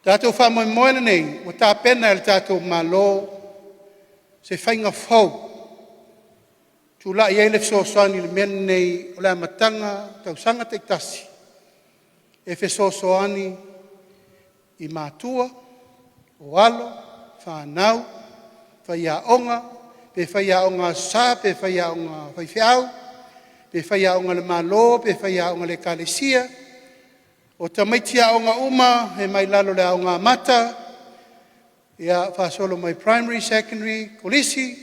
Tatou faamoemoe lenei ua tapena e le tatou Malo se faiga fou, tulai ai le fesoasoani i le mea lenei o le amataga o tausaga taitasi e fesoasoani i matua, o alo, fanau, faiaoga, pe faiaoga Aso Sa pe faiaoga faifeau, pe faiaoga a le Malo pe faiaoga a le Ekalesia, o tamaiti aoga uma e mai lalo i le Aoga Amata faasolo mai i le Primary, Secondary, Kolisi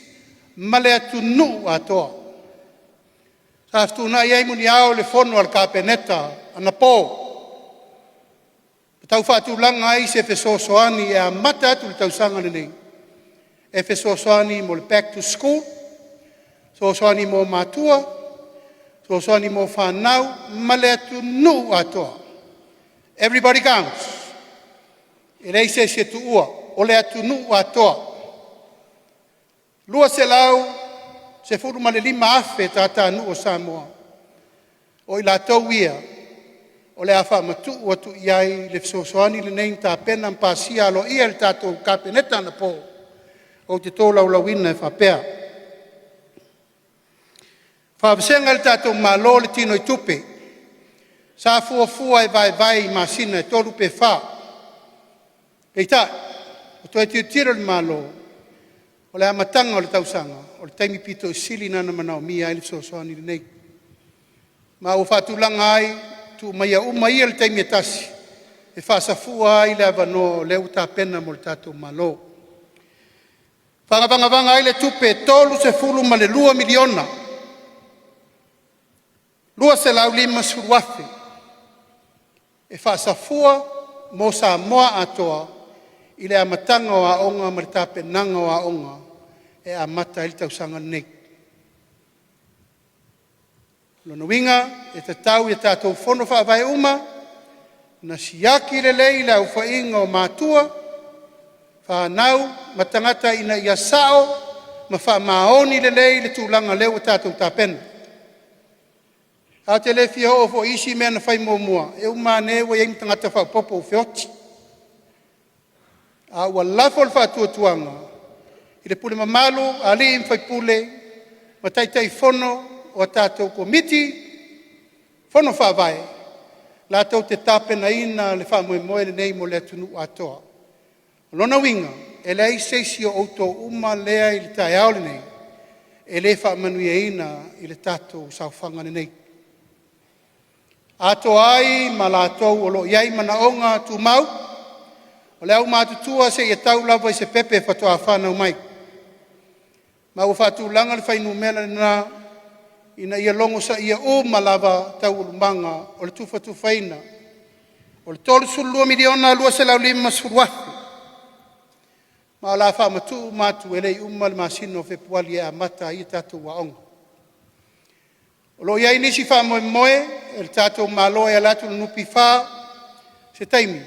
ma le atunuu atoa. Sa fetuunai ai muniao i le fono a le Kapeneta anapo ma tau faatulaga ai se fesoasoani e amata atu i le tausaga lenei e fesoasoani mo le back to school, fesoasoani mo matua, fesoasoani mo fanau ma le atunuu atoa. Everybody counts. E leai se isi e tuua, o le atunuu atoa. E 215,000 tataanuu a Samoa, o i latou ia o le a faamatuu atu i ai le fesoasoani lenei na tapena ma pasia aloaia e le tatou Kapeneta anapo ou te tolaulauina e faapea; Faavasega e le tatou Malo le tinoitupe sa fuafua e vaevae i masina e 3 pe 4. Peitai, ua toe tilotilo le Malo, o le amataga o le tausaga o le taimi pito sili lena ona manaomia ai le fesoasoani lenei. Ma ua faatulaga ai, tuu maia uma ia i le taimi e tasi e faasafua ai le avanoa o lea ua tapena mo le tatou Malo. Faavagavaga ai le tupe e $32,250,000 e faasafua mo Samoa atoa i le amataga o aoga ma le tapenaga o aoga e amata ai le tausaga lenei. O lona uiga e tatau i a tatou Fono Faavae uma ona siaki lelei le aofaiga o matua, fanau ma tagata ina ia sao ma faamaoni lelei le tulaga lea ua tatou tapena. Ae ou te le fia oo foi i isi mea na fai muamua, e uma ane ua i ai ma tagata faaopoopo ua feoti. A ua lafo le faatuatuaga i le pule mamalu a alii ma faipule ma Taitaifono o a tatou Komiti, Fono Faavae, latou te tapenaina le faamoemoe lenei mo le atunuu atoa. O lona uiga, e leai se isi o outou uma lea i le taeao lenei e le faamanuiaina i le tatou saofaga lenei, atoa ai ma latou o lo o i ai manaoga tumau, o le aumatutua seia tau lava i se pepe faatoa fanau mai. Ma ua faatulaga le fuainumera lena ina ia logosaia uma lava taualumaga o le tufatufaina o le $32,250,000 ma o le a faamatuu uma atu e le i uma le masina o Fepuari e amata ai a tatou aoga. O lo o i ai nisi faamoemoe o le tatou Malo e ala atu i le NPF i se taimi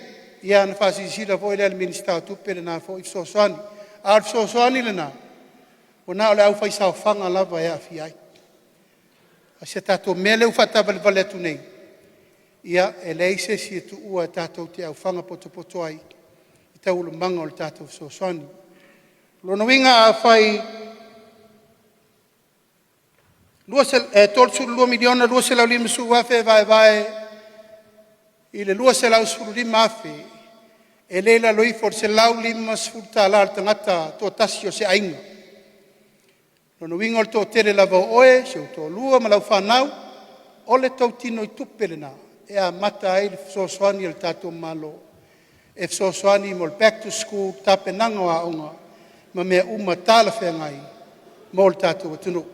ona faasilasila foi lea e le Minisita o Tupe lena foi fesoasoani. A o le fesoasoani lena, ua na o le aufaisaofaga lava e aafia ai. A o si a tatou mea lea ua faataavalevale atu nei, ia e leai se isi e tuua tatou te aofaga potopoto ai i taualumaga o le tatou fesoasoani. O lona uiga afai e $32,250,000 e vaevae i le 215,000, e le i lalo ifo i le $150 a le tagata toatasi o se aiga. O lona uiga o le toatele lava o oe, si ou toalua ma lau fanau, o le tou tinoitupe lena e amata ai le fesoasoani a le tatou Malo e fesoasoani mo le back to school, tapenaga o aoga ma mea uma talafeagai mo le tatou atunuu.